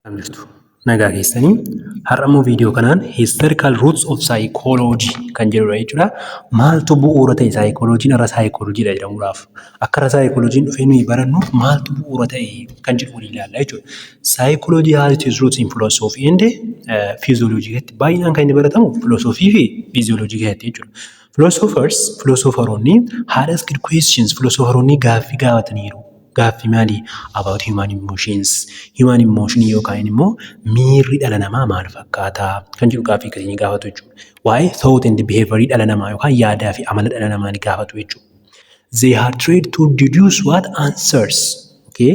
Akkam jirtu? Nagaa keessanii? Har'a immoo viidiyoo kanaan "Historical Roots of Psychology" kan jedhudha jechuudha. Maaltu bu'uura ta'e saayikooloojiin har'a saayikooloojiidha jedhamuudhaaf? Akka har'a saayikooloojiin dhufee nuyi barannuuf maaltu bu'uura ta'e kan jedhu waliin ilaalla jechuudha. Psychology has its roots in philosophy and physiology keessatti baay'inaan kan inni baratamu filosoofii fi physiology keessatti jechuudha. Philosophers, philosopheroonni, had asked questions, philosopheroonni gaaffii gaafataniiru. Gaaffii maalii? About human emotions. Human emotion yookaan immoo miirri dhala namaa maal fakkaataa kan jedhu gaaffii akkasii ni gaafatu jechuudha. Waa'ee thought and behavior dhala namaa yookaan yaadaa fi amala dhala namaa ni gaafatu jechuudha. They had tried to deduce what answers. Okay?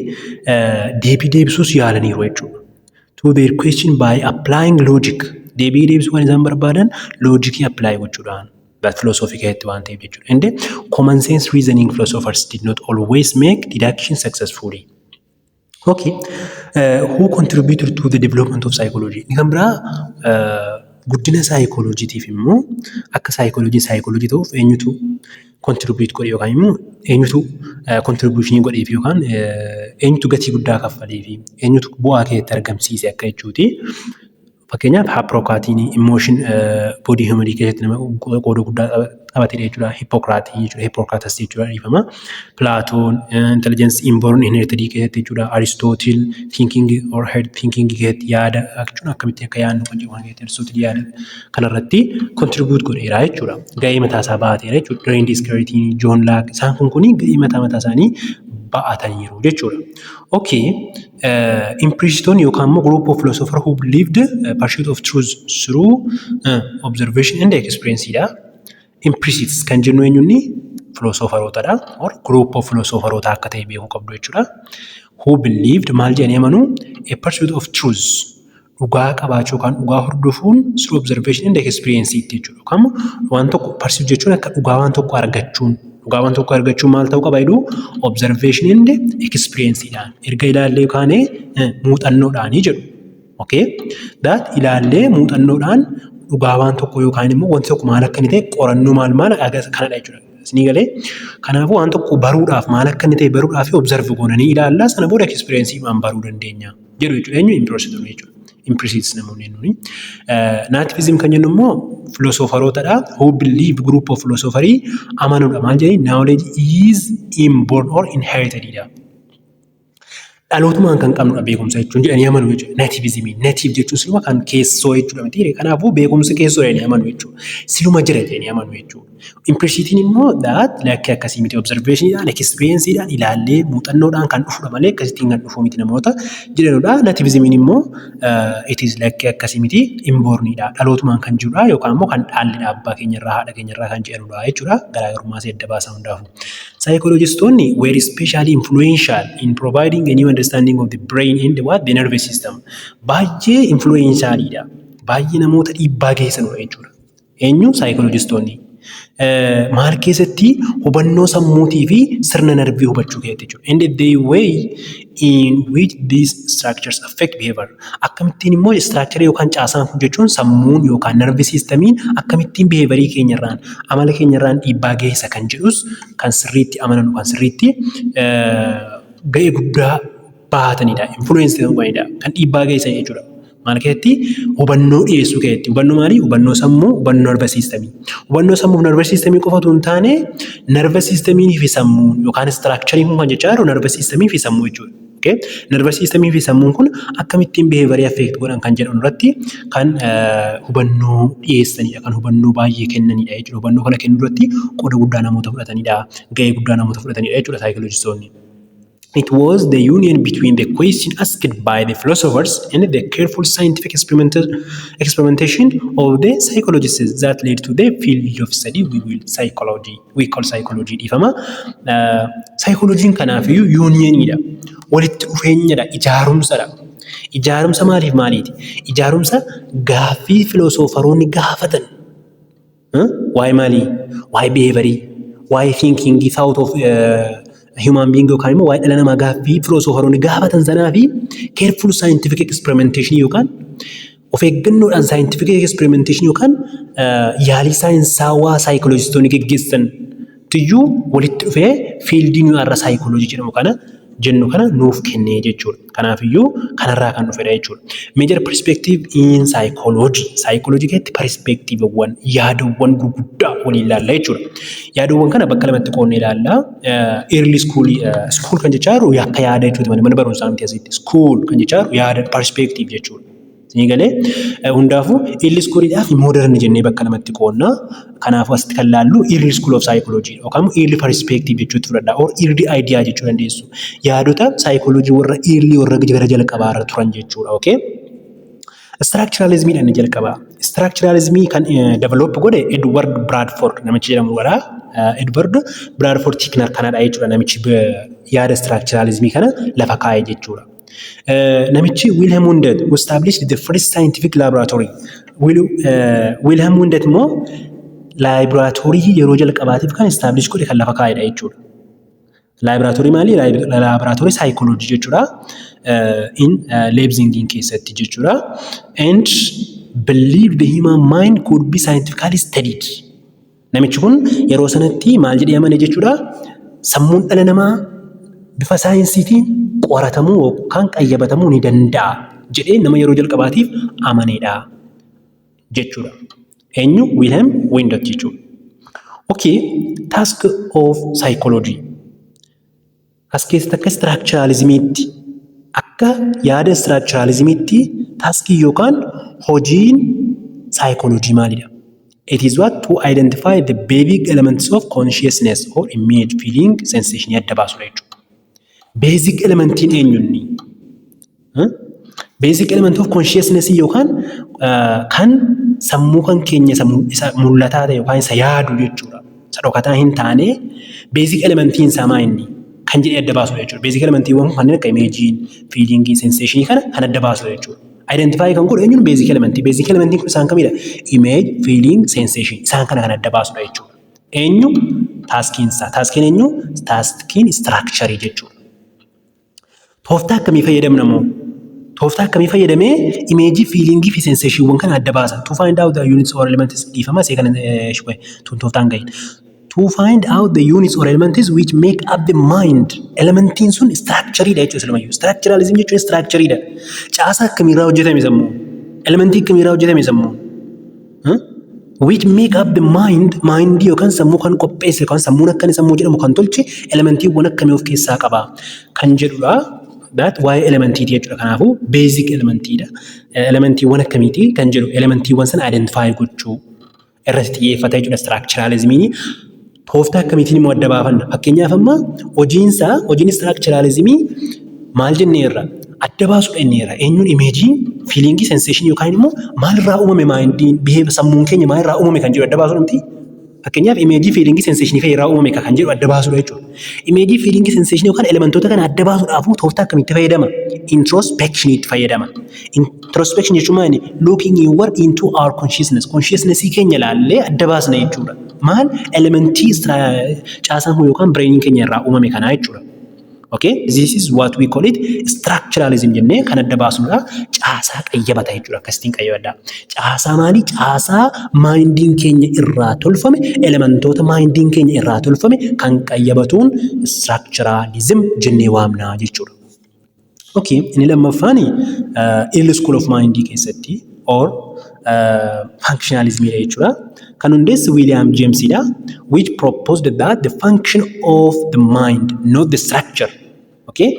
Deebii deebisuus yaalaniiru jechuudha. To their question by applying logic. Deebii deebisuu kan isaan barbaadan loojikii apply gochuudhaan. But philosophy keessatti waan ta'eef jechuudha. And common sense reasoning philosophers did not always make deduction successfully. Okay. Who contributed to the development of psychology? Inni kan biraa guddina saayikooloojiitiif immoo akka saayikooloojiin saayikooloojii ta'uuf eenyutu contribute godhe yookaan immoo eenyutu contributionii godheef yookaan eenyutu gatii guddaa kaffalee fi eenyutu bu'aa keessatti argamsiise akka jechuuti. Fakkeenyaaf, Hippocratiin emotion body humorii keessatti nama qooda guddaa taphatedha jechuudha. Hippocratii jechuudha. Hippocrates jechuudha, dhiifama. Platon intelligence inborn inherited keessatti jechuudha. Aristotle thinking or head thinking keessatti, yaada jechuun akkamitti akka yaadnu kan jedhu keessatti Aristotle yaada kanarratti contribute godheera jechuudha. Ga'ee mataa isaa ba'ateera jechuudha. René Descartes, John Locke, isaan kun kuni ga'ee mataa mataa isaanii ba'ataniiru jechuudha. Okay, empiricistoonni yookaan immoo group of philosopher who believed pursuit of truth through observation and experience dha. Empiricists kan jennu eenyunni? Philosopherootadha or group of philosopheroota akka ta'e beekuu qabdu jechuudha. Who believed, maal jedhanii amanuu? A pursuit of truth, dhugaa qabaachuu yookaan dhugaa hordofuun, through observation and experience jechuudha. Yookaan waan tokko pursue jechuun akka dhugaa waan tokko argachuun, dhugaa waan tokko argachuun maal ta'uu qaba jedhu? Observation and experience dhaan erga ilaallee kaanee muuxannoodhaanii jedhu. Okay? That ilaallee muuxannoodhaan dhugaa waan tokko yookaan immoo wanti tokko maal akka inni ta'e qorannoo maal maal kanadha jechuudha. Isinii galee? Kanaafuu waan tokko baruudhaaf, maal akka inni ta'e baruudhaaf, observe goonanii ilaallaa, sana booda experience waan baruu dandeenya jedhu jechuudha. Eenyu? Empiricist jechuudha. Empiricists namoonni jennuuni. Nativism kan jennu immoo philosopherootadha. Who believe, group of philosopherii amanuudha. Maal jedhanii? Knowledge is inborn or inherited dha. Dhalootumaan kan qabnudha beekumsa jechuun jedhanii amanu jechuudha. Nativismii. Native jechuun siluma kan keessoo jechuudha miti. Kanaafuu beekumsi keessoo jedhanii amanu jechuudha. Siluma jira jedhanii amanu jechuudha. Empiricistiin immoo that lakkii, akkasii miti, observationiidhaan, experienceiidhaan, ilaallee muuxannoodhaan kan dhufudha malee akkasittiin kan dhufu miti namoota jedhanudha. Nativismiin immoo it is lakkii, akkasii miti, inborniidha. Dhalootumaan kan jirudha yookaan immoo kan dhaalledha abbaa keenyarraa, haadha keenyarraa kan jedhanudha jechuudha. Garaagarummaa isaa adda baasaa hundaafu. Psychologistoonni were especially influential in providing a new understanding of the brain and the what, the nervous system. Baay'ee influentialidha. Baay'ee namoota dhiibbaa geessanudha jechuudha. Eenyu? Psychologistoonni. Maal keessatti? Hubannoo sammuutii fi sirna narvii hubachuu keessatti jechuudha. And the way in which these structures affect behavior. Akkamittiin immoo structure yookaan caasaan kun jechuun sammuun yookaan nervous systemiin akkamittiin behaviorii keenyarraan, amala keenyarraan dhiibbaa geessa kan jedhus kan sirriitti amananu, kan sirriitti ga'ee guddaa baatanidha. Influence ta'anidha. Kan dhiibbaa geessan jechuudha. Maal keessatti? Hubannoo dhiyeessuu keessatti. Hubannoo maalii? Hubannoo sammuu, hubannoo nervous systemii. Hubannoo sammuu fi nervous systemii qofa otoo hin taane, nervous systemii fi sammuun yookaan structureiin kun kan jechaa jiru nervous systemii fi sammuu jechuudha. Okay? Nervous systemii fi sammuun kun akkamittiin behaviorii affect godhan kan jedhan irratti kan hubannoo dhiyeessanidha. Kan hubannoo baay'ee kennanidha jechuudha. Hubannoo kana kennuu irratti qooda guddaa namoota fudhatanidha. Gahee guddaa namoota fudhatanidha jechuudha saayikolojistoonni. It was the union between the question asked by the philosophers and the careful scientific experimentation of the psychologists that led to the field of study we will psychology, we call psychology, dhiifama. Psychologiin kanaafiyyuu unioniidha. Walitti dhufeenyadha. Ijaarumsadha. Ijaarumsa maaliif maaliiti? Ijaarumsa gaaffii philosopheroonni gaafatan. Waa'ee maalii? Waa'ee behaviorii, waa'ee thinkingii, thought of human being yookaan immoo waa'ee dhala namaa gaaffii philosopheroonni gaafatan sanaa fi careful scientific experimentation yookaan of eeggannoodhaan scientific experimentation yookaan yaalii saayinsaawaa saayikolojistoonni geggeessan tiyyuu walitti dhufee fieldii nuyi har'a saayikoloojii jedhamu kana jennu kana nuuf kennee jechuudha. Kanaafiyyuu kanarraa kan dhufedha jechuudha. Major perspective in psychology. Psychology keessatti perspectivewwan, yaadawwan gurguddaa waliin ilaalla jechuudha. Yaadawwan kana bakka lamatti qoodnee ilaalla. Early school, school kan jechaa jiru akka yaada jechuuti malee mana barumsaa miti asitti. School kan jechaa jiru yaada, perspective jechuudha. Isinii galee? Hundaafuu early schoolidhaa fi modern jennee bakka lamatti qoodna. Kanaafuu asitti kan laallu early school of psychology yookaan early perspective jechuutti fudhadha, or early idea jechuu dandeessu. Yaadota psychology warra early, warra gara jalqabaa irra turan jechuudha. Okay? Structuralism inni jalqabaa. Structuralism kan develop godhe Edward Bradford namichi jedhamu godha. Edward Bradford Titchener kanadha jechuudha, namichi yaada structuralism kana lafa kaa'e jechuudha. Namichi Wilhelm Wundt established the first scientific laboratory. Wilhelm Wundt immoo laaboraatoorii yeroo jalqabaatiif kan establish godhe, kan lafa kaa'edha jechuudha. Laaboraatoorii maali? Laaboraatoorii saayikooloojii jechuudha. In Leipzigin keessatti jechuudha. And believed the human mind could be scientifically studied. Namichi kun yeroo sanatti maal jedhee amane jechuudha? Sammuun dhala namaa bifa saayinsiitiin qoratamuu yookaan qayyabatamuu ni danda'a jedhee nama yeroo jalqabaatiif amanedha jechuudha. Eenyu? Wilhelm Wundt jechuudha. Okay, task of psychology. As keessatti akka structuralismiitti, akka yaada structuralismiitti, taskii yookaan hojiin saayikooloojii maalidha? It is what? To identify the basic elements of consciousness or image, feeling, sensation adda baasudha jechuudha. Basic elementiin eenyunni? Basic element of consciousness yookaan kan sammuu kan keenya isa mul'ataa ta'e yookaan isa yaadu jechuudha. Isa dhokataa hin taane, basic elementiin isaa maa inni kan jedhee adda baasudha jechuudha. Basic elementiiwwan kanneen akka image, feeling, sensation kana kan adda baasudha jechuudha. Identify kan godhu eenyuun? Basic elementii. Basic elementiin kun isaan kamidha? Image, feeling, sensation isaan kana kan adda baasudha jechuudha. Eenyu taskiin isaa? Taskiin eenyu? Taskiin structure jechuudha. Tooftaa akkamii fayyadamna moo? Tooftaa akkamii fayyadamee image, feeling fi sensationiiwwan kana adda baasa? To find out the units or elements, dhiifama, see kana tun tooftaan gahin. To find out the units or elements which make up the mind. Elementiin sun structureidha jechuudha silumayyuu. Structuralism jechuun structureidha. Caasaa akkamiirraa hojjetame sammuu? Elementii akkamiirraa hojjetame sammuu? Which make up the mind, mindii yookaan sammuu kan qopheesse yookaan sammuun akka inni sammuu jedhamu kan tolche elementiiwwan akkamii of keessaa qaba kan jedhudha. That waa'ee elementiiti jechuudha. Kanaafuu basic elementiidha. Elementiiwwan akkamiiti kan jedhu, elementiiwwan sana identify gochuu irratti xiyyeeffata jechuudha structuralismiin. Tooftaa akkamiitiin immoo adda baafanna? Fakkeenyaaf amma hojiinsaa, hojiin structuralismii maal jenneerra? Adda baasuudha jenneerra. Eenyuun? Image, feeling, sensation yookaan immoo maalirraa uumame mindiin, behave, sammuun keenya maalirraa uumame kan jedhu adda baasuudha miti. Fakkeenyaaf image, feeling, sensation fa'a irraa uumame kan jedhu adda baasuudha jechuudha. Image, feeling, sensation yookaan elementoota kana adda baasuudhaafuu tooftaa akkamitti fayyadama? Introspection itti fayyadama. Introspection jechuun maali? Looking inward into our consciousness. Consciousness keenya ilaallee adda baasna jechuudha. Maal? Elementii caasaan kun yookaan brainiin keenya irraa uumame kanaa jechuudha. Okay, this is what we call it structuralism jennee kan adda baasnudha. Caasaa qayyabata jechuudha. Akkasittiin qayyabadha. Caasaa maali? Caasaa mindiin keenya irraa tolfame, elementoota mindiin keenya irraa tolfame kan qayyabatuun structuralism jennee waamna jechuudha. Okay, inni lammaffaan early school of mind keessatti or functionalism jechuudha. Kan hundeesse William Jamesidha, which proposed that the function of the mind, not the structure. Okay?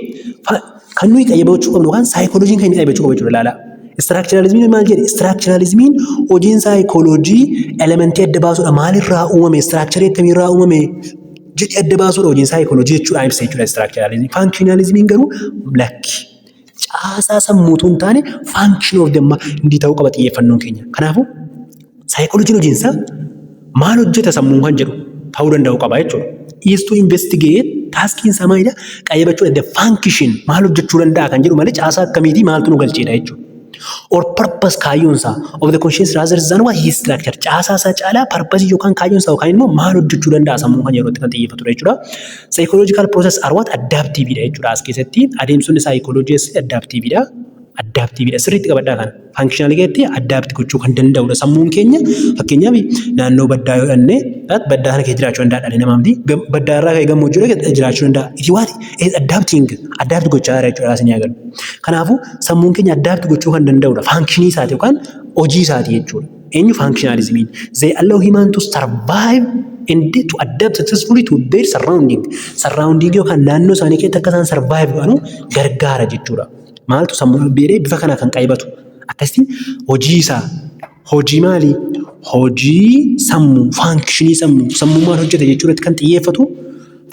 Kan nuyi qayyabachuu qabnu yookaan saayikooloojiin kan inni qayyabachuu qabu jechuudha, ilaala. Structuralismiin maal jedhe? Structuralismiin hojiin saayikooloojii elementii adda baasuudha. Maalirraa uumame? Structure akkamiirraa uumame? Jedhee adda baasuudha hojiin saayikooloojii jechuudha ibsa jechuudha structuralismiin. Functionalismiin garuu lakki. Caasaa sammuutuu hin taane, function of the mind ta'uu qaba xiyyeeffannoon keenya. Kanaafuu saayikooloojiin hojiinsaa maal hojjeta sammuun kan jedhu ta'uu danda'u qaba jechuudha. Is to investigate, taskiin isaa maalidha? Qayyabachuudha, the function, maal hojjechuu danda'a kan jedhu malee caasaa akkamiitii maaltu nu galcheedha jechuudha. Or purpose, kaayyoon isaa, of the conscious rather than what? His structure. Caasaa isaa caalaa purpose yookaan kaayyoon isaa yookaan immoo maal hojjechuu danda'a sammuun kan yerootti kan xiyyeeffatudha jechuudha. Psychological process are what? Adaptive dha jechuudha. As keessatti adeemsonni psychology adaptive dha. Adaptiveidha. Sirriitti qabadhaa kana. Functionalii keessatti adapt gochuu kan danda'udha. Sammuun keenya fakkeenyaaf naannoo baddaa yoo dhanne, baddaa sana keessa jiraachuu danda'a dhalli namaa miti. Baddaa irraa ka'ee gammoojjii jiraachuu danda'a. It what is adapting, adapt gochaa jira jechuudha isin yaagalu. Kanaafuu sammuun keenya adapt gochuu kan danda'udha. Functionii isaati yookaan hojii isaati jechuudha. Eenyu? Functionalismiin. They allow human to survive and to adapt successfully to their surrounding. Surrounding yookaan naannoo isaanii keessatti akka isaan survive godhanu gargaara jechuudha. Maaltu sammuu beeree bifa kana kan qaybatu? Akkasitti hojii isaa, hojii maalii? Hojii sammuu, functionii sammuu, sammuu maal hojjeta jechuurratti kan xiyyeeffatu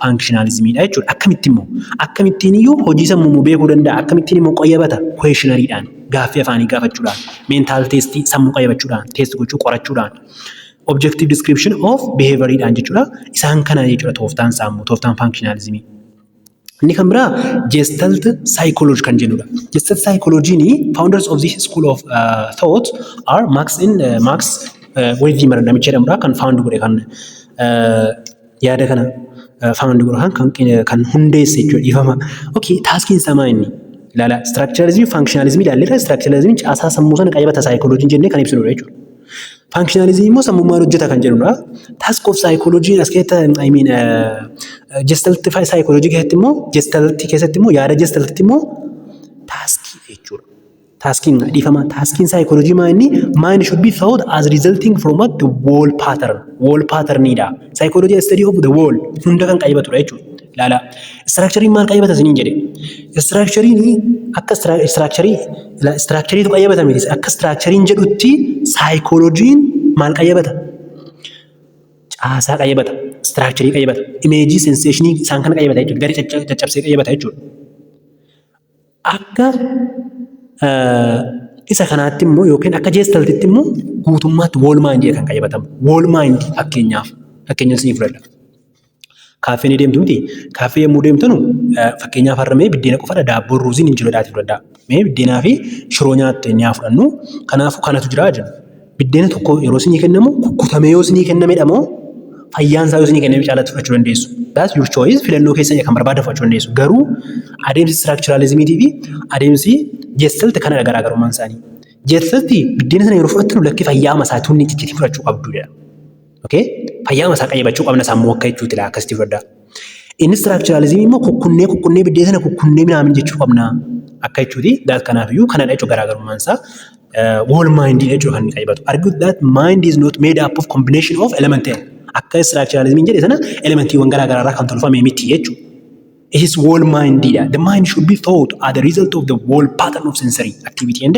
functionalismiidha jechuudha. Akkamitti immoo, akkamittiin iyyuu hojii sammuu beekuu danda'a? Akkamittiin immoo qayyabata? Questionnaireidhaan, gaaffii afaanii gaafachuudhaan, mental testii, sammuu qayyabachuudhaan, test gochuu, qorachuudhaan, objective description of behavioriidhaan jechuudha. Isaan kana jechuudha tooftaan sammuu, tooftaan functionalismii. Inni kan biraa Gestalt psychology kan jennudha. Gestalt psychology'n, founders of this school of thought are Max in Max Wertheimer namicha jedhamudha kan found godhe, kan yaada kana found godhe, kan hundeesse jechuudha, dhiifama. Okay, taskiin isaa maa inni? Ilaala, structuralism, functionalism ilaalleerra. Structuralism caasaa sammuu sana qayyabata psychology jennee kan ibsinudha jechuudha. Functionalism immoo sammuu maal hojjeta kan jedhudha. Task of psychology as keessatti, I mean, Gestalt psychology keessatti immoo, Gestalt keessatti immoo, yaada Gestaltitti immoo taskii jechuudha. Taskiin, dhiifama, taskiin psychology maa inni? Mind should be thought as resulting from what? The whole pattern. Whole patternidha. Psychology study of the whole, hunda kan qayyabatudha jechuudha. Ilaala. Structureiin maal qayyabata isiniin jedhe? Structureiin akka structureii, structureiitu qayyabata miti. Akka structureiin jedhutti psychologyn maal qayyabata? Caasaa qayyabata. Structureii qayyabata. Imageii, sensationii isaan kana qayyabata jechuudha. Gadi caccabsee qayyabata jechuudha. Akka isa kanaatti immoo yookiin akka Gestaltitti immoo guutummaatti whole mindii kan qayyabatamu. Whole mindii fakkeenyaaf, fakkeenya isinii fudhadha. Kaaffee ni deemtu miti? Kaaffee yommuu deemtanu, fakkeenyaaf har'a mee biddeena qofadha, daabboon, ruuziin hin jiru jedhaatii fudhadhaa. Mee biddeenaa fi shiroo nyaatte ni haa fudhannu. Kanaafuu kanatu jira jenna. Biddeena tokko yeroo isinii kennamu, kukkutamee yoo isinii kennamedha moo fayyaan isaa yoo isinii kenname caalatti fudhachuu dandeessu? That's your choice, filannoo keessan, kan barbaaddan fudhachuu dandeessu. Garuu adeemsi structuralismiitii fi adeemsi Gestalt kanadha garaagarummaan isaanii. Gestalt biddeena sana yeroo fudhattan, lakkii, fayyaa masaa tunni ciccitii fudhachuu qabdu jedha. Okay? Fayyaa masaa qayyabachuu qabna sammuu akka jechuuti laa, akkasitti fudhadhaa. Inni structuralismii immoo kukkunnee kukkunnee, biddeena sana kukkunnee minaamin jechuu qabna akka jechuuti. Kanaafiyyuu kanadha jechuudha garaagarummaan isaa. Whole mind jechuudha kan inni qayyabatu. Argue that mind is not made up of combination of element. Akka structuralismiin jedhe sana elementiiwwan garaa irraa kan tolfame miti jechuudha. It is whole mind dha. The mind should be thought as the result of the whole pattern of sensory activity and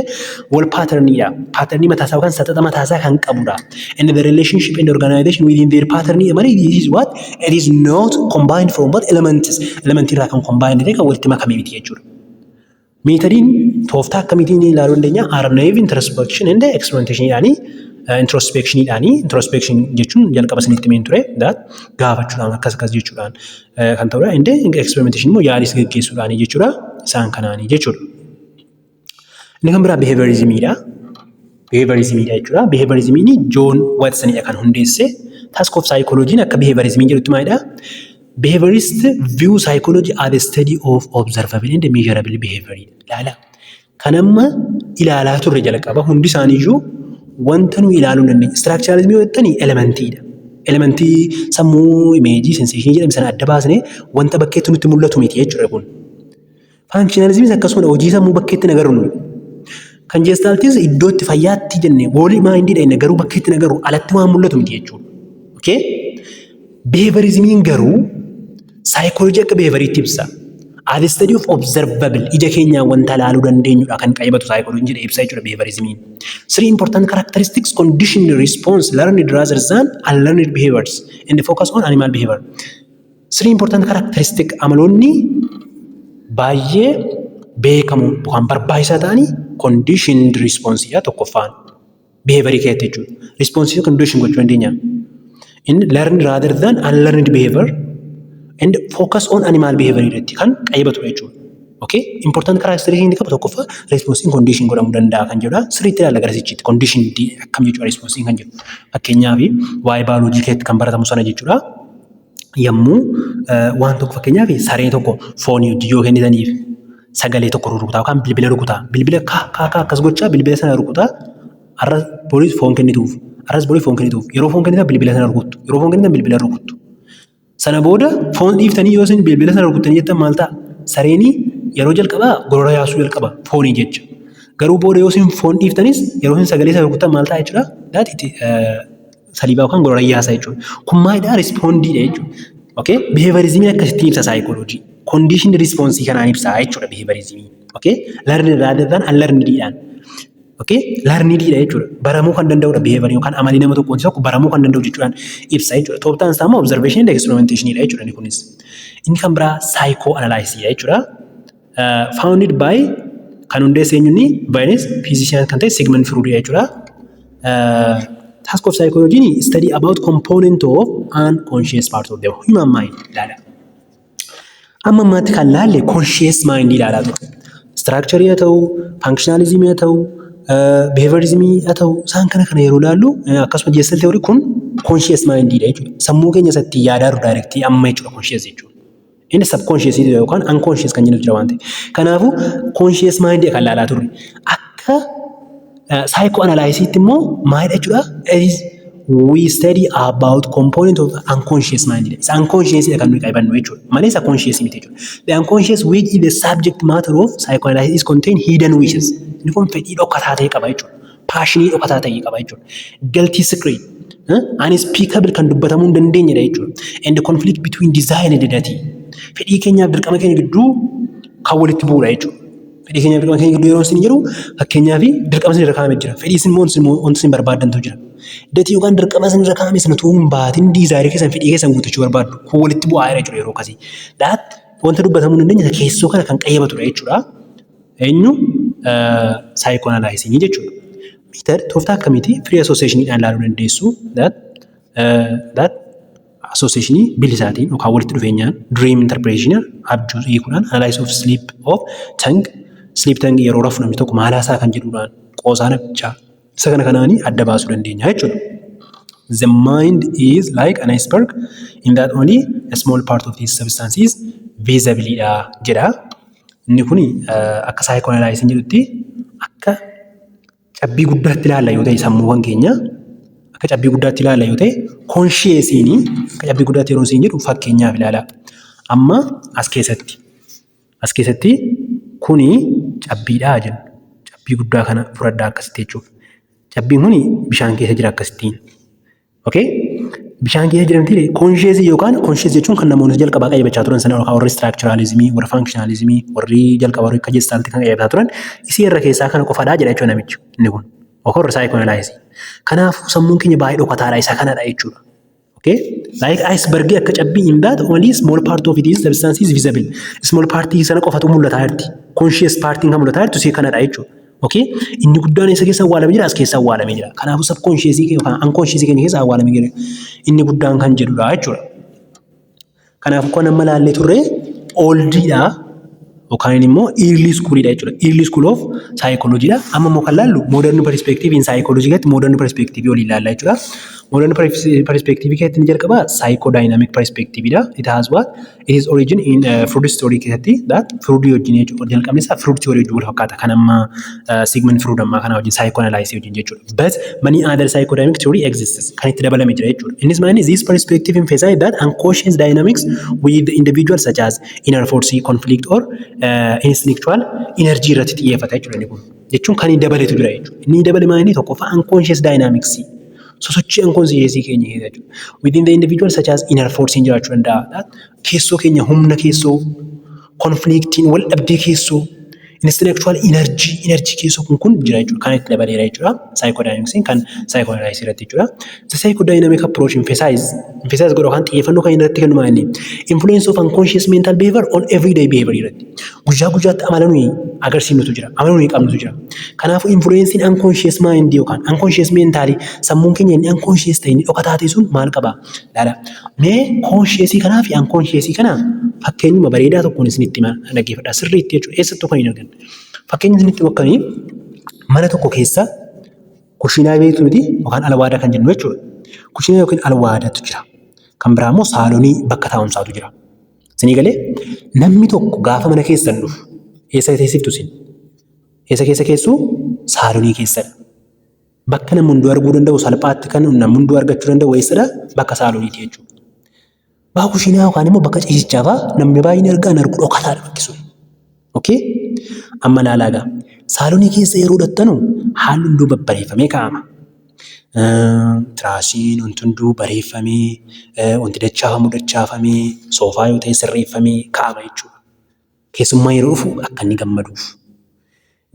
whole pattern dha. Pattern mataasaa yookaan saxaxa mataasaa kan qabudha. And the relationship and organization within their pattern malee, it is what? It is not combined from what? Elements. Element irraa kan combined ta'e, kan walitti makame miti jechuudha. Methodiin tooftaa akkamiitiin ilaaluu dandeenya? Naive introspection and experimentation jedhanii, introspectioniidhaanii. Introspection jechuun jalqaba isinitti himeen ture, that gaafachuudhaan, akkas akkas jechuudhaan kan ta'udha. Inni experimentation immoo yaalis geggeessuudhaanii jechuudha. Isaan kanaanii jechuudha. Inni kan biraa behaviorismiidha. Behaviorismiidha jechuudha. Behaviorismiin John Watsonidha kan hundeesse. Task of psychology akka behaviorismiin jedhutti maalidha? Behaviorist view psychology as a study of observable and measurable behavior. Ilaala. Kan amma ilaalaa turre jalqaba hundi isaaniiyyuu wanta nu ilaaluu hin dandeenye. Structuralismii yoo jettani elementiidha. Elementii sammuu, imageii, sensationii jedhame sana adda baasnee wanta bakkeetti nutti mul'atu miti jechuudha kun. Functionalismiis akkasuma, hojii sammuu bakkeetti hin agarru nuyi. Kan Gestaltiis iddoo itti fayyaatti jenne, whole mindiidha jenne, garuu bakkeetti hin agarru, alatti waan mul'atu miti jechuudha. Okay? Behaviorismiin garuu saayikooloojii akka behavioriitti ibsa. As a study of observable, ija keenyaan wanta ilaaluu dandeenyudha kan qayyabatu saayikooloojiin jedhee ibsa jechuudha behaviorismiin. Three important characteristics: conditioned response, learned rather than unlearned behaviors, and focus on animal behavior. Three important characteristic, amaloonni baay'ee beekamoo yookaan barbaachisaa ta'anii, conditioned response dha tokkoffaan behaviorii keessatti jechuudha. Response condition gochuu dandeenya. Inni learned rather than unlearned behavior and focus on animal behavior irratti kan qayyabatudha jechuudha. Okay? Important characteristic inni qabu tokkoffaa response condition godhamuu danda'a kan jedhudha. Sirriitti ilaalla garasichitti condition akkam jechuudha response kan jedhu. Fakkeenyaaf waa'ee baayoloojii keessatti kan baratamu sana jechuudha. Yommuu waan tokko, fakkeenyaaf saree tokko foonii hojii yoo kennitaniif, Sagalee tokko rukutaa yookaan bilbila rukutaa. Bilbila kaa kaa kaa akkas gochaa bilbila sana rukutaa, har'a boris foon kennituuf. Har'as boris foon kennituuf. Yeroo foon kennitan bilbila sana rukuttu. Yeroo foon kennitan bilbila rukuttu. Sana booda foon dhiiftanii yoo isin bilbila sana rukuttanii jettan maal ta'a? Sareenii yeroo jalqabaa gorora yaasuu jalqaba foonii jecha. Garuu booda yoo isin foon dhiiftanis yeroo isin sagalee sana rukuttan maal ta'a jechuudha? That it saliva yookaan gorora yaasa jechuudha. Kun maalidha? Respondiidha jechuudha. Okay? Behaviorismiin akkasittiin ibsa saayikooloojii. Conditioned response kanaan ibsa jechuudha behaviorismii. Okay? Learned rather than unlearnedidhaan. Okay? Learnedidha jechuudha. Baramuu kan danda'udha behavior yookaan amalii nama tokkooti tokko baramuu kan danda'u jechuudhaan ibsa jechuudha. Tooftaan isaa immoo observation and experimentation dha jechuudha inni kunis. Inni kan biraa psychoanalysis jechuudha. Founded by, kan hundeesse eenyunni, Viennese physician kan ta'e Sigmund Freud jechuudha. Task of psychology study about component of unconscious part of the human mind ilaala. Amma ammaatti kan laalle conscious mind ilaalaa ture. Structure haa ta'u, functionalism haa ta'u, behaviorism haa ta'u, isaan kana kana yeroo ilaallu, akkasuma Gestalt theory, kun conscious mind dha jechuudha. Sammuu keenya isatti yaadaa jiru direct amma jechuudha conscious jechuudha. Inni subconscious yookaan unconscious kan jennu jira waan ta'eef. Kanaafuu conscious mind kan ilaalaa turre. Akka psychoanalysiitti immoo maalidha jechuudha? We study about component of unconscious mind. Isa unconscious kan nuyi qabannu jechuudha. Malee isa conscious miti jechuudha. The unconscious, which is the subject matter of psychoanalysis, is contain hidden wishes. Inni kun fedhii dhokataa ta'e qaba jechuudha. Passionii dhokataa ta'e qaba jechuudha. Guilty secret. Unspeakable, kan dubbatamuu hin dandeenyedha jechuudha. And the conflict between desire and duty. Fedhii keenyaaf dirqama keenya gidduu kan walitti bu'uudha jechuudha. Fedhii keenyaaf dirqama keenya gidduu yeroo isin jedhu, fakkeenyaaf dirqama isin irra kaa'amee jira. Fedhii isin immoo wanti isin barbaaddantu jira. Duty yookaan dirqama isin irra kaa'ame sana utuu hin baatin desire keessan, fedhii keessan guuttachuu barbaaddu. Kun walitti bu'aa jechuudha yeroo akkasii. That wanta dubbatamuu hin dandeenye keessoo kana kan qayyabatudha jechuudha. Eenyu? Psychoanalysiin jechuudha. Method, tooftaa akkamiiti? Free associationiidhaan ilaaluu dandeessu. That associationii bilisaatiin yookaan walitti dhufeenyaan, dream interpretation, abjuu hiikuudhaan, analysis of slip of tongue, slip tongue, yeroo rafu namni tokko maal haasaa kan jedhuudhaan, qoosaa namichaa isa kana kanaanii adda baasuu dandeenya jechuudha. The mind is like an iceberg in that only a small part of this substance is visible dha jedha. Inni kun akka psychoanalysiin jedhutti akka cabbii guddaatti ilaalla yoo ta'e, sammuuwwan keenya akka cabbii guddaatti ilaalla yoo ta'e, consciousiin akka cabbii guddaatti yeroo isin jedhu, fakkeenyaaf ilaala. Amma as keessatti kuni cabbiidhaa jennu. Cabbii guddaa kana fudhadhaa akkasitti jechuudha. Cabbiin kuni bishaan keessa jira akkasittiin. Okay? Bishaan keessa jira miti? Consciousii yookaan conscious jechuun kan namoonni jalqabaa qayyabachaa turan sana yookaan warri structuralismii, warri functionalismii, warri jalqabaa warri akka Gestaltii kan qayyabataa turan isii irra keessaa kana qofadhaa jedha jechuudha namichi inni kun. Yookaan warri psychoanalysisii. Kanaafuu sammuun keenya baay'ee dhokataadha, isa kanadha jechuudha. Okay? Like iceberg, akka cabbii, in that only small part of it is substance is visible. Small part sana qofatu mul'ataa jirti. Conscious partiin kan mul'ataa jirtu isii kanadha jechuudha. Okay? Inni guddaan eessa keessa awwaalamee jira? As keessa awwaalamee jira. Kanaafuu subconscious yookaan unconscious keenya keessa awwaalamee jira. Inni guddaan kan jedhudha jechuudha. Kanaafuu kan amma ilaallee turre oldiidha yookaan immoo early schoolidha jechuudha. Early school of psychologyidha. Amma immoo kan laallu modern perspective in psychology keessatti modern perspective waliin ilaalla jechuudha. Modern perspective keessatti inni jalqaba psychodynamic perspective dha. It has what? It is origin in Freud's theory keessatti, that Freud wajjin jechuudha. Jalqabni isaa Freud theory wajjin wal fakkaata. Kan amma Sigmund Freud ammaa kana wajjin, psychoanalysis wajjin jechuudha. But many other psychodynamic theory exists. Kan itti dabalame jira jechuudha. Innis maali? This perspective emphasize that unconscious dynamics with the individual such as inner force, conflict or instinctual energy irratti xiyyeeffata jechuudha inni kun. Jechuun kan inni dabaletu jira jechuudha. Inni dabale maali? Tokkoffaa, unconscious dynamics. Sosochii unconscious keenya keessa jechuudha. Within the individual such as inner force jiraachuu danda'a. Keessoo keenya, humna keessoo, conflictiin, wal dhabdee keessoo, instinctual energy, energy keessoo kun jira jechuudha. Kan itti dabaleera jechuudha. Psychodynamicsiin kan psychoanalysis irratti jechuudha. The psychodynamic approach emphasize godhu yookaan xiyyeeffannoo kan irratti kennu maali? Influence of unconscious mental behavior on everyday behavior irratti. Guyyaa guyyaatti amala nuyi agarsiifnutu jira. Amala nuyi qabnutu jira. Kanaafuu influenceiin unconscious mind yookaan unconscious mentalii, sammuun keenya inni unconscious ta'e, inni dhokataa ta'e sun maal qaba? Laala. Mee consciousii kanaa fi unconsciousii kana fakkeenyuma bareedaa tokkoon isinitti hima, dhaggeeffadhaa sirriitti jechuudha. Eessattuu kan hin arganne. Fakkeenya isinitti himu akkamii? Mana tokko keessa kushiinaa beektu miti, yookaan alwaada kan jennu jechuudha. Kushiinaa yookiin alwaadatu jira. Kan biraa immoo saalonii, bakka taa'umsaatu jira. Isinii galee? Namni tokko gaafa mana keessan dhufu Eessa teessiftu isin? Eessa keessa keessuu? Saalonii keessadha. Bakka namni hunduu arguu danda'u, salphaatti kan namni hunduu argachuu danda'u eessadha? Bakka saaloniiti jechuudha. Bakka kushiinaa yookaan immoo bakka ciisichaa fa'aa namni baay'een argaa hin argu, dhokataadha bakki sun. Okay? Amma ilaalaa egaa. Saalonii keessa yeroo dhattanu haalli hunduu babbareeffamee kaa'ama. Tiraasiin wanti hunduu bareeffamee, wanti dachaafamu dachaafamee, soofaa yoo ta'e sirreeffamee kaa'ama jechuudha. Keessummaan yeroo dhufu akka inni gammaduuf.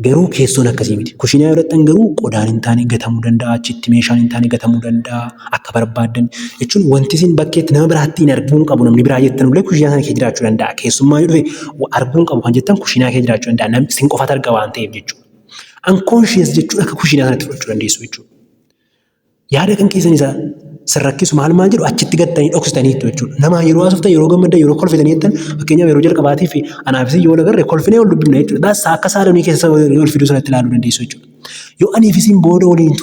Garuu keessoon akkasii miti. Kushiinaa yoo dhaqxan garuu qodaan hin taane gatamuu danda'a, achitti meeshaan hin taane gatamuu danda'a, akka barbaaddan jechuun wanti isin bakkeetti nama biraatti hin arguu hin qabu, namni biraa jettan illee kushiinaa sana keessa jiraachuu danda'a. Keessummaa yoo dhufe arguu hin qabu kan jettan kushiinaa keessa jiraachuu danda'a. Namni isin qofatu arga waan ta'eef jechuudha. Unconscious jechuun akka kushiinaa sanatti fudhachuu dandeessu jechuudha. Yaada kan keessan isa sin rakkisu maal maal jedhu achitti gattanii dhoksitaniittu jechuudha. Nama yeroo haasoftan, yeroo gammaddan, yeroo kolfitanii jettan, fakkeenyaaf yeroo jalqabaatiif anaaf isin yoo wal agarre kolfinee wal dubbifna jechuudha. Baas akka saalonii keessa wal fiduu sanatti ilaaluu dandeessu jechuudha. Yoo aniif isin booda waliin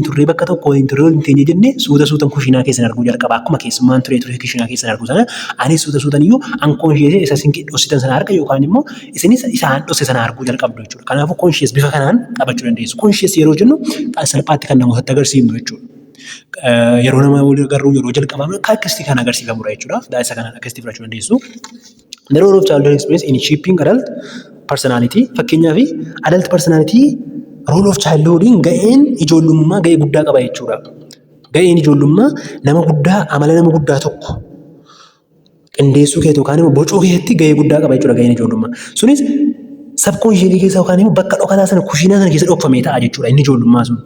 turree bakka tokko waliin turree waliin teenye jenne, suuta suutan kushiinaa keessan arguu jalqaba. Akkuma keessummaan turee turee kushiinaa keessan arguu sana, anis suuta suutan iyyuu unconscious isa isin dhoksitan sana arga yookaan immoo isinis isaan dhosse sana arguu jalqabdu jechuudha. Kanaafuu conscious bifa kanaan qabachuu dandeessu. Conscious yeroo jennu salphaatti kan namootatti agarsiifnu jechuudha. Yeroo nama wal agarru yeroo jalqabaa akka akkasitti kan agarsiifamudha jechuudha. Isa kanaan akkasitti fudhachuu dandeessu. The role of childhood experience in shaping adult personality, fakkeenyaaf adult personality, role of childhood, ga'een ijoollummaa ga'ee guddaa qaba jechuudha. Ga'een ijoollummaa nama guddaa, amala nama guddaa tokko qindeessuu keetu yookaan immoo bocuu keessatti ga'ee guddaa qaba jechuudha ga'een ijoollummaa. Sunis subconscious keessa yookaan immoo bakka dhokataa sana, kushiinaa sana keessa dhokfamee ta'a jechuudha inni ijoollummaa sun.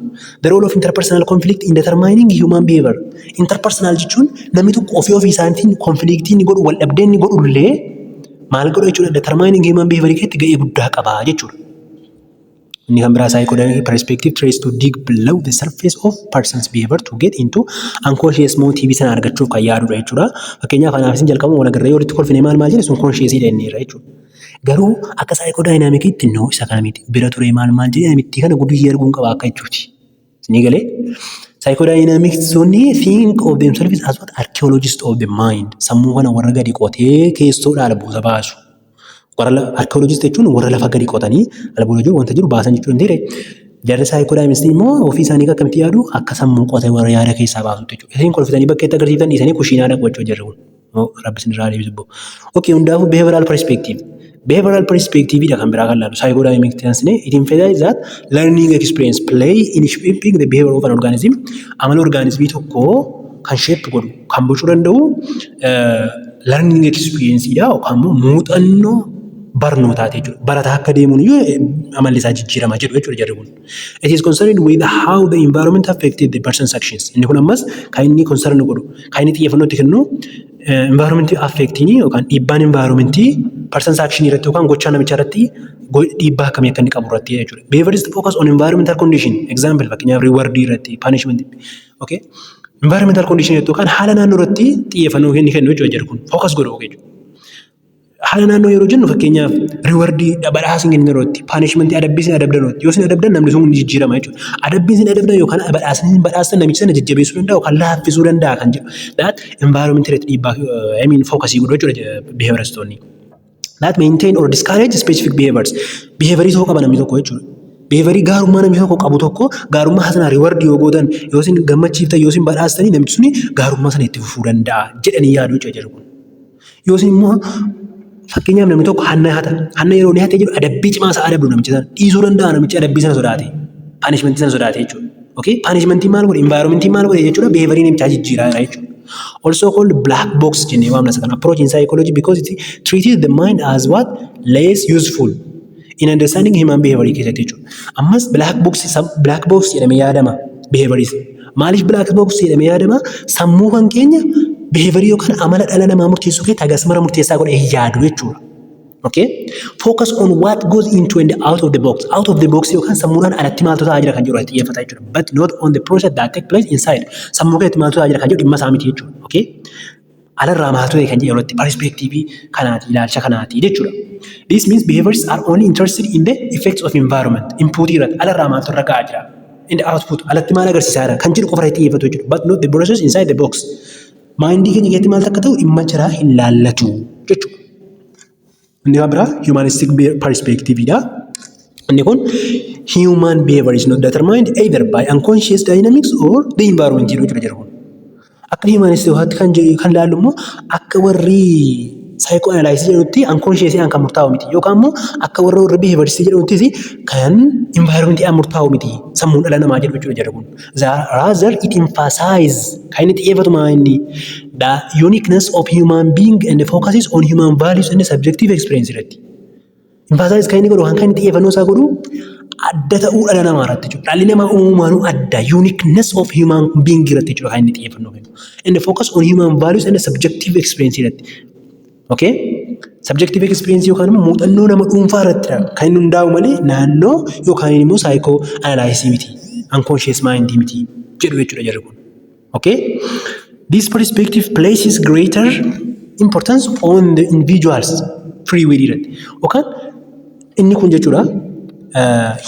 The role of interpersonal conflict in determining human behavior. Interpersonal jechuun namni tokko ofii ofii isaatiin conflictii inni godhu, wal dhabdee inni godhu illee maal godhu jechuudha, determining human behavior keessatti ga'ee guddaa qaba jechuudha. Inni kan biraa psychodynamic perspective tries to dig below the surface of person's behavior to get into unconscious motive sana argachuuf kan yaadudha jechuudha. Fakkeenyaaf anaaf isin jalqabuma wal agarree walitti kolfinee maal maal jedhe, sun conscious dha inni irra jechuudha. Garuu akka psychodynamicitti no, isa kana miti. Bira ture, maal maal jedhee, namitti kana guddisee arguun qaba akka jechuuti. Isinii galee? Psychodynamicsoonni think of themselves as what? Archaeologists of the mind. Sammuu kana warra gadi qotee keessoodhaa albuuda baasu. Warra archaeologist jechuun warra lafa gadi qotanii albuuda jiru, wanta jiru baasan jechuudha hin ta'e. Jarri psychodynamics immoo ofii isaanii akkamitti yaadu? Akka sammuu qotee warra yaada keessaa baasutti jechuudha. Isin kolfitanii bakka itti agarsiiftan dhiisanii kushiinaa dhaqu jechuudha jarri kun. Rabbi isin irraa deebisu. Okay, hundaafuu behavioral perspective. Behavioral perspective dha kan biraa kan laalu. Psychodynamic tense, it emphasizes that learning experience play in shaping the behavior of an organism. Amala organismii tokkoo kan shape godhu, kan bocuu danda'u learning experience dha yookaan immoo muuxannoo barnootaati jechuudha. Barataa akka deemuun iyyuu amalli isaa jijjiirama jedhu jechuudha jarri kun. It is concerned with how the environment affected the person's actions. Inni kun ammas kan inni concern godhu, kan inni xiyyeeffannoo itti kennu environment affecting yookaan dhiibbaan environmentii person's action irratti yookaan gochaa namichaa irratti dhiibbaa akkamii akka inni qabu irratti jechuudha. Behaviorist focus on environmental condition. Example, fakkeenyaaf reward irratti, punishment. Okay. Environmental condition irratti yookaan haala naannoo irratti xiyyeeffannoo inni kennu jechuudha jarri kun. Focus godhu jechuudha. Haala naannoo yeroo jennu, fakkeenyaaf rewardii, badhaasa hin kennu irratti, punishmentii, adabbii isin adabdan irratti, yoo isin adabdan namni sun ni jijjiirama jechuudha. Adabbii isin adabdan yookaan badhaasni isin badhaastan namicha sana jajjabeessuu danda'a yookaan laaffisuu danda'a kan jedhu. That environment irratti dhiibbaa, I mean, focusii godhu jechuudha behavioristoonni. That maintain or discourage specific behaviors. Behaviorii tokko qaba namni tokko jechuudha. Behaviorii, gaarummaa namni tokko qabu tokko, gaarummaa sana reward yoo gootan, yoo isin gammachiiftan, yoo isin badhaastanii, namichi suni gaarummaa sana itti fufuu danda'a jedhanii yaadu jechuudha jarri kun. Yoo isin immoo, fakkeenyaaf, namni tokko hanna hata. Hanna yeroo inni hatee jiru adabbii cimaa isaa adabdu namicha sana. Dhiisuu danda'a namichi adabbii sana sodaate. Punishmentii sana sodaate jechuudha. Okay? Punishmentii maal godhe? Environmentii maal godhe jechuudha? Behaviorii namichaa jijjiiraa jira jechuudha. Also called black box jennee waamna isa kana. Approach in psychology because it treated the mind as what? Less useful in understanding human behavior keessatti jechuudha. Ammas black box jedhamee yaadama behavioris. Maaliif black box jedhamee yaadama? Sammuu kan keenya behaviorii yookaan amala dhala namaa murteessuu keessatti hagas mara murteessaa godhee hin yaadu jechuudha. Okay? Focus on what goes into and out of the box. Out of the box yookaan sammuudhaan alatti maaltu ta'aa jira kan jedhu irratti xiyyeeffata jechuudha. But not on the process that take place inside. Sammuu keessatti maaltu ta'aa jira kan jedhu dhimma isaa miti jechuudha. Okay? Alarraa maaltu ta'e kan jedhu irratti perspectivii kanaati, ilaalcha kanaati jechuudha. This means behaviors are only interested in the effects of environment. Input irratti, alarraa maaltu irra ga'aa jira. In the output, alatti maal agarsiisaa jira kan jedhu qofa irratti xiyyeeffatu jechuudha. But not the process inside the box. Mindii keenya keessatti maaltu akka ta'u dhimma jiraa hin laallatu jechuudha. Inni kan biraa humanistic perspectiveidha. Inni kun human behavior is not determined either by unconscious dynamics or the environment jedhu jechuudha jedhu kun. Akka humanistic kan kan ilaallu immoo akka warri psychoanalysis jedhutti unconscious kan murtaa'u miti, yookaan immoo akka warra behaviorist jedhuttis kan environment murtaa'u miti sammuun dhala namaa jedhu jechuudha jedhu kun. Rather, it emphasize, kan inni xiyyeeffatu maa inni, the uniqueness of human being and focuses on human values and subjective experience irratti. Emphasize kan inni godhu, kan inni xiyyeeffannoo isaa godhu adda ta'uu dhala namaa irratti jechuudha. Dhalli namaa uumamanuu adda, uniqueness of human being irratti jechuudha kan inni xiyyeeffannoo kennu. And focus on human values and subjective experience irratti. Okay? Subjective experience yookaan immoo muuxannoo nama dhuunfaa irratti kan inni hundaa'u malee naannoo yookaan immoo psychoanalysis miti. Unconscious mind miti jedhu jechuudha jarri kun. Okay? This perspective places greater importance on the individuals free will irratti. Yookaan inni kun jechuudha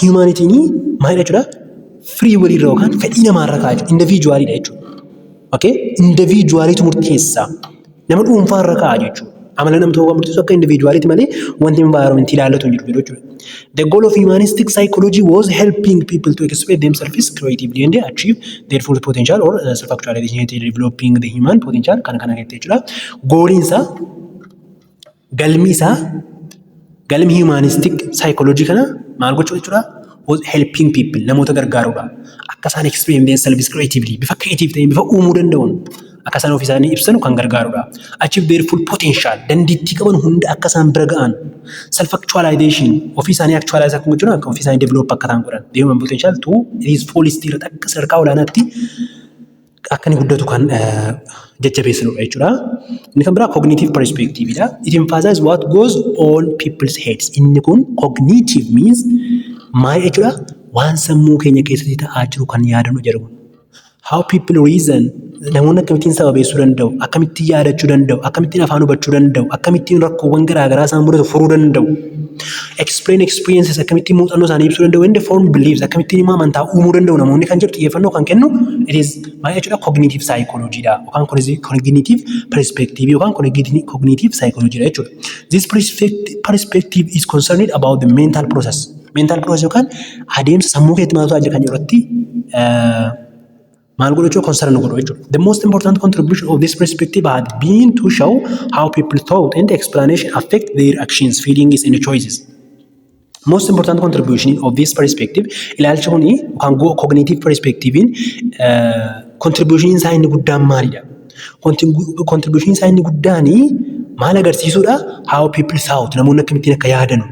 humanityn maalidha jechuudha, free will irra yookaan fedhii namaarra kaa'a jechuudha. Individualidha jechuudha. Okay? Individualitu murteessa. Nama dhuunfaarra kaa'a jechuudha. Amala nama tokko murteessu akka individualitti malee wanti environment ilaallatu hin jiru jechuudha. The goal of humanistic psychology was helping people to express themselves creatively and achieve their full potential or self-actualization, developing the human potential kana kana jechuudha. Goaliin isaa, galmi isaa, galmi humanistic psychology kana maal gochuu jechuudha? Was helping people, namoota gargaaruudha. Akka isaan express themselves creatively, bifa creative ta'een, bifa uumuu danda'uun akka isaan ofii isaanii ibsanu kan gargaarudha. Achieve their full potential, dandeettii qaban hunda akka isaan bira ga'an, self actualization, ofii isaanii actualize akka gochuun akka ofii isaanii develop akka ta'an godhan. The human potential to its fullest irratti akka sadarkaa olaanaatti akka inni guddatu kan jajjabeessanudha jechuudha. Inni kan biraa cognitive perspective dha. It emphasizes what goes on people's heads. Inni kun cognitive means maal jechuudha? Waan sammuu keenya keessatti ta'aa jiru kan yaadannu jedhu. How people reason, namoonni akkamittiin sababeessuu danda'u, akkamittiin yaadachuu danda'u, akkamittiin afaan hubachuu danda'u, akkamittiin rakkoowwan garaa garaa isaan mudatu furuu danda'u. Explain experiences, akkamittiin muuxannoo isaanii ibsuu danda'u, and form beliefs, akkamittiin immoo amantaa uumuu danda'u namoonni kan jedhu xiyyeeffannoo kan kennu, it is maal jechuudha, cognitive psychology dha yookaan cognitive perspective yookaan cognitive psychology dha jechuudha. This perspective is concerned about the mental process. Mental process yookaan adeemsa sammuu keetti maaltu jira kan jedhu irratti maal godhu jechuudha, concern godhu jechuudha. The most important contribution of this perspective had been to show how people thought and explanation affect their actions, feelings and choices. Most important contribution of this perspective, ilaalcha kuni yookaan cognitive perspectivein contribution isaa inni guddaan maalidha? Contribution isaa inni guddaani maal agarsiisuudha? How people thought, namoonni akkamittiin akka yaadanu.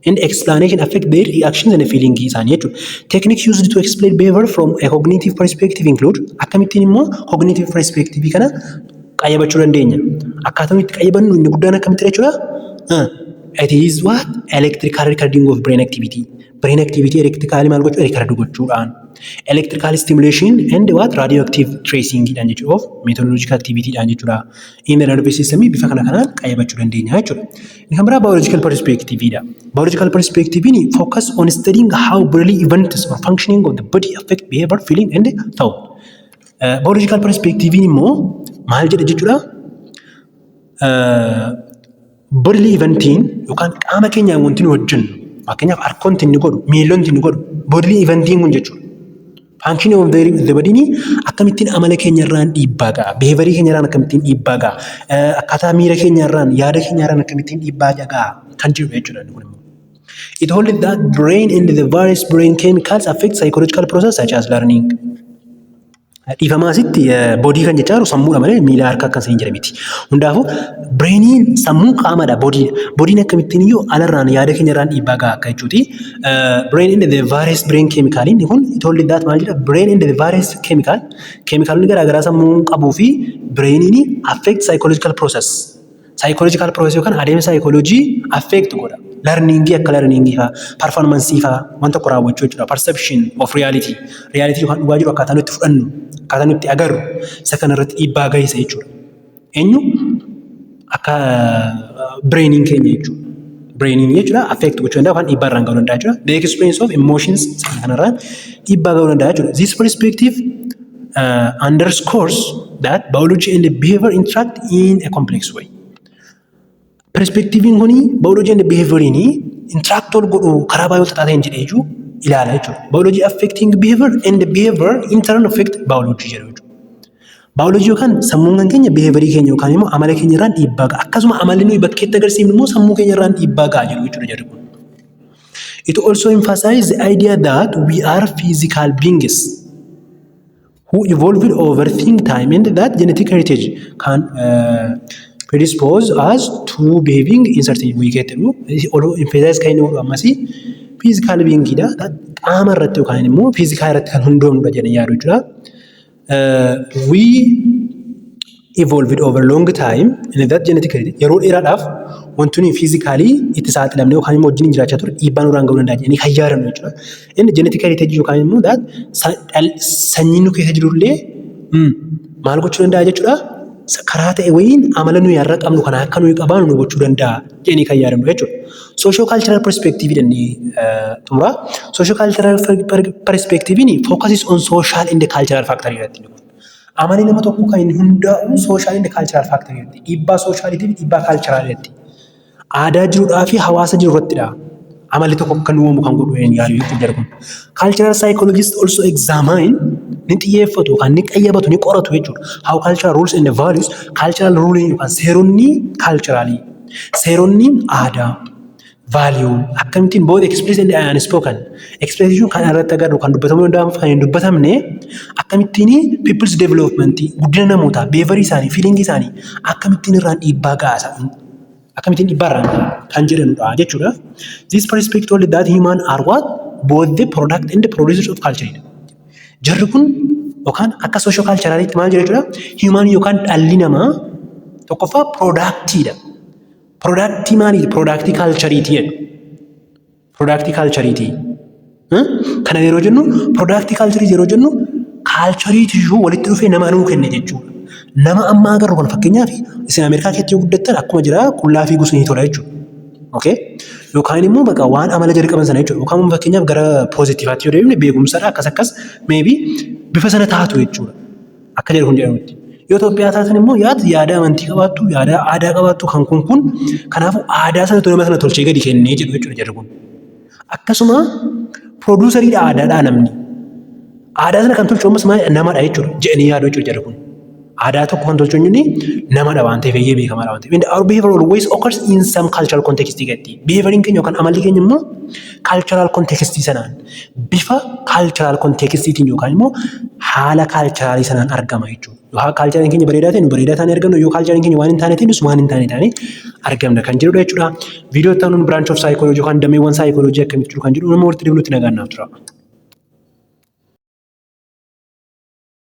And explanation affect their reactions and feeling isaanii jechuudha. Techniques used to explain behavior from a cognitive perspective include, akkamittiin immoo cognitive perspective kana qayyabachuu dandeenya? Akkaataa itti qayyabannu inni guddaan akkamitti jechuudha? It is what? Electrical recording of brain activity. Brain activity electrically maal gochuu? Record gochuudhaan. Electrical stimulation and what? Radioactive tracing dhaan jechuudha, of methodological activity dhaan jechuudha. In the nervous system bifa kana kanaan qayyabachuu dandeenya jechuudha. Inni kan biraa biological perspective dha. Biological perspective focus on studying how bodily events or functioning of the body affect behavior, feeling and thought. Biological perspective immoo maal jedha jechuudha? Bodily eventiin yookaan qaama keenyaan wanti nu hojjennu, fakkeenyaaf harkoonti inni godhu, miilonti inni godhu, bodily eventiin kun jechuudha. Function of the body akkamittiin amala keenya irraan dhiibbaa ga'a? Behaviorii keenya irraan akkamittiin dhiibbaa ga'a? Akkaataa miira keenya irraan, yaada keenya irraan akkamittiin dhiibbaa ga'a kan jedhu jechuudha inni kun immoo. It holds that brain and the various brain chemicals affect psychological process such as learning. Dhiifamaa, asitti body kan jechaa jiru sammuudha malee miila, harka akkas hin jedhe miti. Hundaafuu brainiin sammuu qaamadha, bodydha. Bodyn akkamittiin iyyuu alarraan yaada keenya irraan dhiibbaa ga'a akka jechuuti. Brain and the various brain chemical, inni kun it holds that maal jedha, brain and the various chemical, chemicalonni garaagaraa sammuu qabuu fi brainiin affect psychological process. Psychological process yookaan adeemsa psychology affect godha. Learningii, akka learningii fa'aa, performanceii fa'aa, waan tokko raawwachuu jechuudha. Perception of reality. Reality yookaan dhugaa jiru akkaataa nutti fudhannu, akkaataa nutti agarru isa kana irratti dhiibbaa geessisa jechuudha. Eenyu? Akka brainiin keenya jechuudha. Brainiin jechuudha affect gochuu danda'a yookaan dhiibbaa irraan ga'uu danda'a jechuudha. The experience of emotions isa kanarraan dhiibbaa ga'uu danda'a jechuudha. This perspective underscores that biology and behavior interact in a complex way. Perspectiviin kuni biology and behavioriin interact wal godhu karaa baay'ee wal xaxaa ta'een jedhee jiru ilaala jechuudha. Biology affecting behavior and behavior in turn affect biology jedhu jechuudha. Biology yookaan sammuun kan keenya behaviorii keenya yookaan immoo amala keenya irraan dhiibbaa ga'a. Akkasuma amalli nuyi bakkeetti agarsiifnu immoo sammuu keenya irraan dhiibbaa ga'a jedhu jechuudha jarri kun. It also emphasizes the idea that we are physical beings who evolved over thin time and that genetic heritage can predispose us to behaving in certain way jedhu. Emphasize kan inni godhu ammasii physical beingidha. Qaama irratti yookaan immoo physical irratti kan hundoofnudha jedhanii yaadu jechuudha. We evolved over long time and that genetic heritage yeroo dheeraadhaaf wanti nuyi physically itti saaxilamne yookaan immoo wajjin jiraachaa ture dhiibbaa nurraan ga'uu danda'a jedhanii kan yaadannu jechuudha. Inni genetic heritage yookaan immoo that sanyiin nu keessa jirullee maal gochuu danda'a jechuudha. Karaa ta'e wayiin amala nuyi har'a qabnu kana akka nuyi qabaannu nu gochuu danda'a jedhanii kan yaadannu jechuudha. Socio cultural perspective jennee xumura. Socio cultural perspective focuses on social and cultural factor irratti. Amalli nama tokkoo kan inni hundaa'u social and cultural factor irratti. Dhiibbaa socialiitii fi dhiibbaa cultural irratti. Aadaa jiruudhaa fi hawaasa jiru irrattidha. Amalli tokko akka uumamu kan godhu yaadu jechuudha jarri kun. Cultural psychologists also examine, ni xiyyeeffatu yookaan ni qayyabatu, ni qoratu jechuudha. How cultural rules and values, cultural rule yookaan seeronni culturally, seeronni aadaa, value akkamittiin both explicit and unspoken, expression kan irratti agarru kan dubbatamuu danda'amu kan hin dubbatamne, akkamittiin people's development, guddina namootaa, behavior isaanii, feeling isaanii akkamittiin irraan dhiibbaa gaasa, akkamittiin dhiibbaa irraan gaha kan jedhanudha jechuudha. This perspective hold that human are what? Both the product and the producers of culture. Jarri kun yookaan akka socio culturalitti maal jedha jechuudha? Human yookaan dhalli namaa tokkoffaa productiidha. Productii maaliiti? Productii cultureiiti jedhu. Productii cultureiiti. Kana yeroo jennu, productii cultureii yeroo jennu, cultureiitu walitti dhufee nama nuu kenne jechuudha. Nama amma agarru kana, fakkeenyaaf isin Ameerikaa keessatti yoo guddattan akkuma jira qullaa fiiguus ni tola jechuudha. Okay? Yookaan immoo bakka waan amala jara qaban sana jechuudha. Yookaan immoo fakkeenyaaf gara positiveaatti yoo deemne beekumsadha, akkas akkas maybe bifa sana taatu jechuudha. Akka jedhu kun jedhamutti. Yoo Itoophiyaa taatan immoo yaada amantii qabaattu, yaada aadaa qabaattu, kan kun kanaafuu aadaa sanatu nama sana tolchee gadi kennee jedhu jechuudha jarri kun. Akkasuma produceriidha aadaadhaa namni. Aadaa sana kan tolchu ammas namadha jechuudha jedhanii yaadu jechuudha jarri kun. Aadaa tokko kan tolchu inni namadha waan ta'eef, eeyyee beekamaadha waan ta'eef. And our behavior always occurs in some cultural context gatti. Behavioriin keenya yookaan amalli keenya immoo cultural context sanaan, bifa cultural contextiin yookaan immoo haala culturalii sanaan argama jechuudha. Yoo culturaliin keenya bareedaa ta'e nu bareedaa taanee argamna, yoo culturaliin keenya waan hin taane ta'e nus waan hin taane taanee argamna kan jedhudha jechuudha. Viidiyoo itti aanuun branch of psychology yookaan dameewwan saayikooloojii akkamitti jiru kan jedhu nama walitti deebinutti nagaan naaf tura.